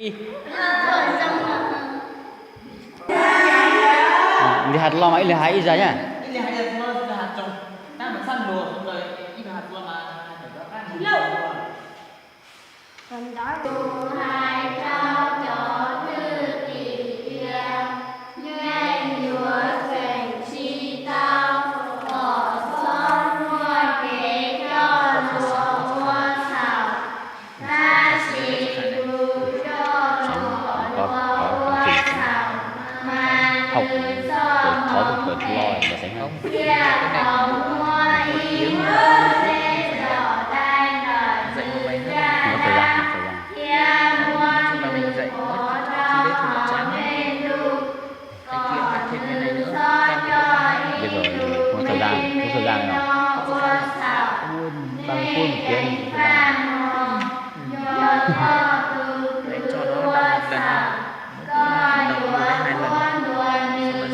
Ib li hais lo mas ib li hais ib zag na. Tus hais rau cov thwj tim tias, yeej yuav tseem tsis tau, kom txhob muaj kev coj lus ua txhaum. Tab sis tus coj lus ua txhaum mas nws txoj hmoo thiaj tau muaj ib lub tsev zog dai ntawm nws thiab muaj nws pov thawj hnub kom me lug, kom txhob coj ib tug ua txhaum. Nws txoj hmoo yuav tau mus, yuav tau tus ua txhaum, koj yuav muab ntuas nws.